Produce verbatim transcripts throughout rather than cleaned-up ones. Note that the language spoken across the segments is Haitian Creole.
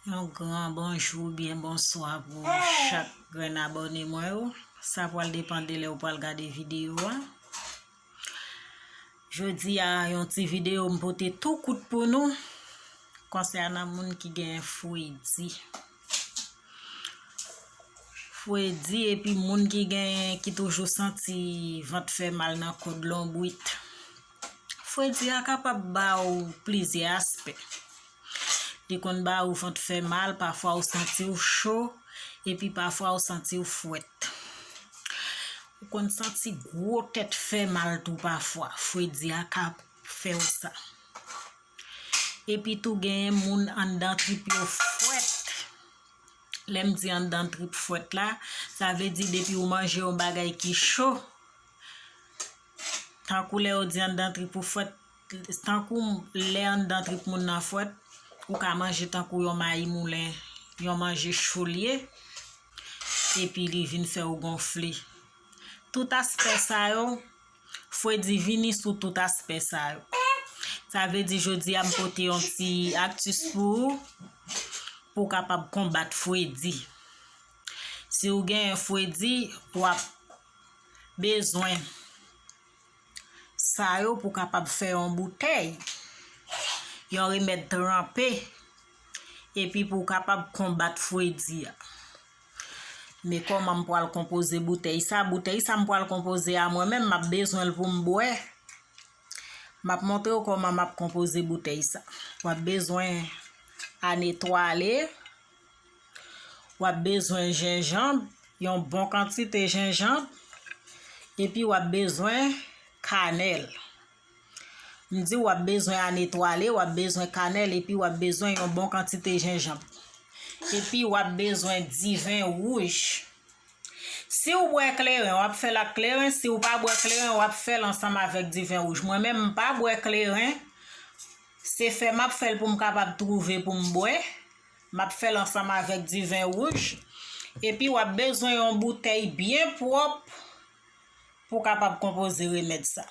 Yon gran bonjou oubyen bonswa pou chak grenn abòne mwen yo. Sa pral depann de lè ou pral gade videyo a. Jodi a, yon ti videyo m pote tou kout pou nou konsènan moun ki gen fredi. Fredi epi moun ki gen, ki toujou santi vant fè mal nan kòd lonbrit. Fredi a kapab ba w plizyè aspè. Li konn ba ou vant fè mal, pafwa ou santi w cho, epi pafwa ou santi w fwèt. Ou konn santi gwo tèt fè mal tou pafwa. Fredi a ka fè w sa. Epi tou genyen moun anndan trip yo fwèt. Lè m di anndan trip fwèt la, sa vle di depi ou manje yon bagay ki cho, tankou lè yo di anndan trip ou fwèt, tankou lè anndan trip moun nan fwèt, ou ka manje tankou yon mayi moulen, yon manje cho l ye, epi li vin fè w gonfle. Tout aspè sa yo, fredi vini sou tout aspè sa yo. Sa vle di jodi a m pote yon ti aktis pou ou, pou w kapab konbat fredi. Si w genyen fredi, w ap bezwen sa yo pou w kapab fè yon boutèy, yon remèd tranpe, epi pou w kapab konbat fredi a. Men kòman m pral konpoze boutèy sa? Boutèy sa m pral konpoze a, mwen menm m ap bezwen l pou m bwè. M ap montre w kòman m ap konpoze boutèy sa. W ap bezwen anetwale, w ap bezwen jenjanm, yon bon kantite jenjanm, epi w ap bezwen kanèl. M di w ap bezwen anetwale, w ap bezwen kanèl, epi w ap bezwen yon bon kantite jenjanm. Epi w ap bezwen diven wouj. Si w bwè kleren, w ap fè l ak kleren. Si w pa bwè kleren, w ap fè l ansanm avèk diven wouj. Mwen menm, m pa bwè kleren. Se fè m ap fè l pou m kapab twouve pou m bwè. M ap fè l ansanm avèk diven wouj. Epi w ap bezwen yon boutèy byen pwòp pou w kapab konpoze remèd sa.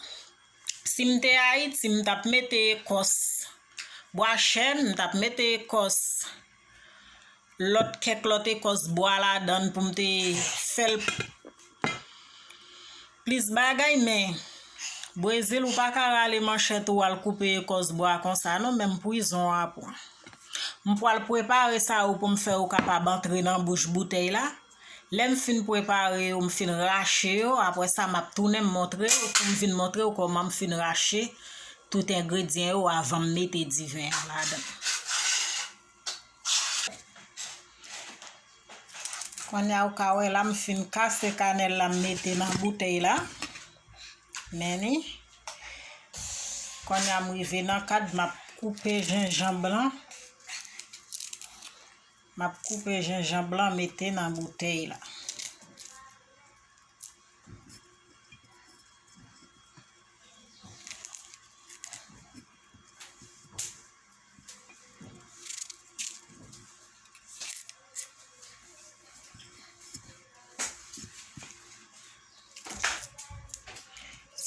Si m te Ayiti, m t ap mete ekòs bwa chèn, m t ap mete ekòs lòt, kèk lòt ekòs bwa ladan l pou m te fè l plis bagay, men Brezil, ou pa ka rale manchèt ou al koupe ekòs bwa konsa non, menm prizon w a pran. M pral prepare sa yo pou m fè yo kapab antre nan bouch boutèy la. Lè m fin prepare yo, m fin rache yo, apre sa m ap tounen m montre w, pou m vin montre w kòman m fin rache tout engredyan yo avan m mete diven an ladan. Kounye a ou ka wè la m fin kase kanèl la m mete nan boutèy la. Men ni. Kounye a m rive nan kad, m ap koupe jenjanm lan. M ap koupe jenjanm lan mete nan boutèy la.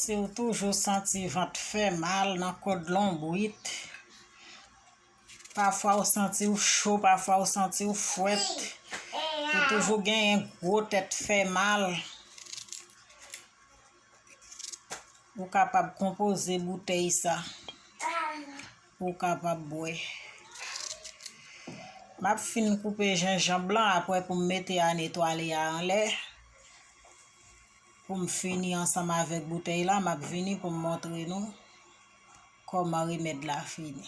Si w toujou santi vant fè mal nan kòd lonbrit, pafwa w santi w cho, pafwa w santi w fwèt, ou toujou genyen gwo tèt fè mal, ou kapab konpoze boutèy sa pou w kapab bwè. M ap fin koupe jenjanm lan apre pou m mete anetwale a anlè. Pou m fini ansanm avèk boutèy la, m ap vini pou m montre nou kòman remèd la fini.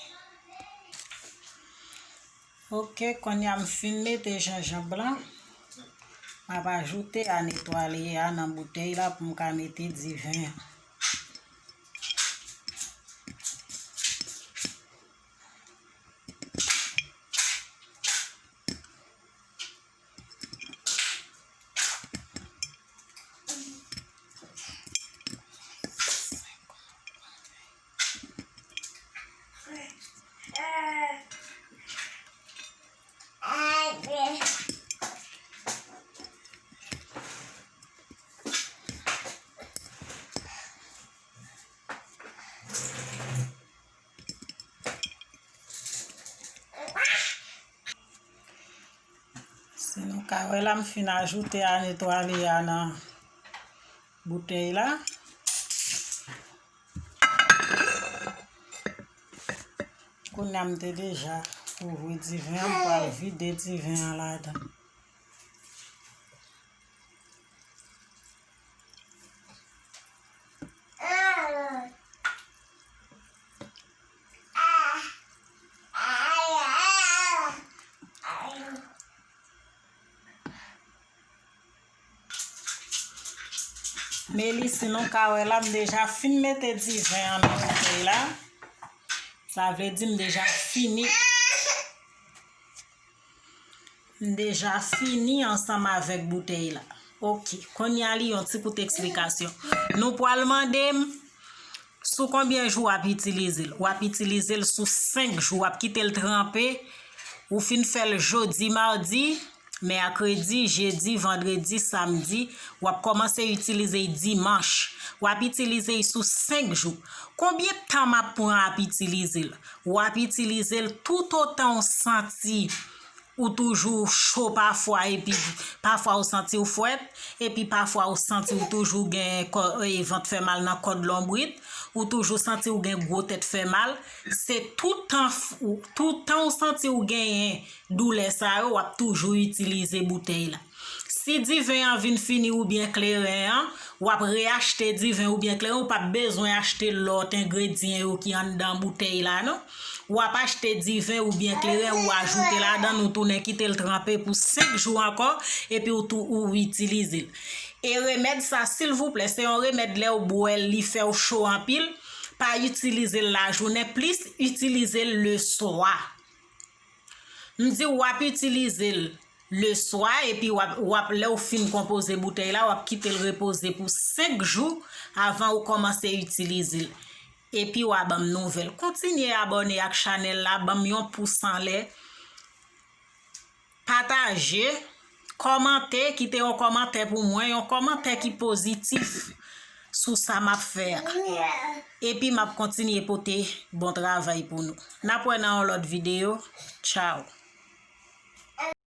Oke, kounye a m fin mete jenjanm lan, m ap ajoute anetwale a nan boutèy la pou m ka mete diven an. Si nou ka wè la, m fin ajoute a netwaye a nan boutèy la. Kounye a m te deja kouvri diven an, m pral vide diven an ladan. Meli, si nou ka wè la, m deja fin mete diven an nan boutèy la. Sa vle di m deja fini. M deja fini ansanm avèk boutèy la. Ok, kounye a li yon ti kout eksplikasyon. Nou pral mande m sou konbyen jou w ap itilize l. W ap itilize l sou senk jou. W ap kite l tranpe. Ou fin fè l jodi, madi, mèkredi, jedi, vandredi, samdi. W ap kòmanse itilize l dimanch. W ap itilize l sou senk jou. Konbyen tan m ap pran ap itilize l? W ap itilize l toutotan w santi ou toujou cho pafwa, epi pafwa ou santi w frèt, epi pafwa ou santi ou toujou gen kò, e, vant fè mal nan kòd lonbrit, ou toujou santi ou gen gwo tèt fè mal, se toutan f-, ou, toutan ou santi ou genyen doulè sa yo, w ap toujou itilize boutèy la. Si diven an vin fini oubyen kleren an, w ap reyachte diven oubyen kleren, ou p ap bezwen achte lòt engredyan yo ki anndan boutèy la, non. W ap achte diven oubyen kleren, ou ajoute ladan, ou tounen kite l tranpe pou senk jou ankò, epi ou tou, ou itilize l. E remèd sa, silvouplè, se yon remèd lè w bwè l, li fè w cho anpil, pa itilize l lajounen, plis itilize l leswa. M di w ap itilize l leswa, epi w ap, w ap, lè w fin konpoze boutèy la, w ap kite l repoze pou senk jou avan ou kòmanse itilize l. Epi w a ban m nouvèl. Kontinye abòne ak chanèl la, ban m yon pous anlè. Pataje, kòmante, kite yon kòmantè pou mwen, yon kòmantè ki pozitif sou sa m ap fè a. Epi m ap kontinye pote bon travay pou nou. N ap wè nan yon lòt videyo. Tchaw.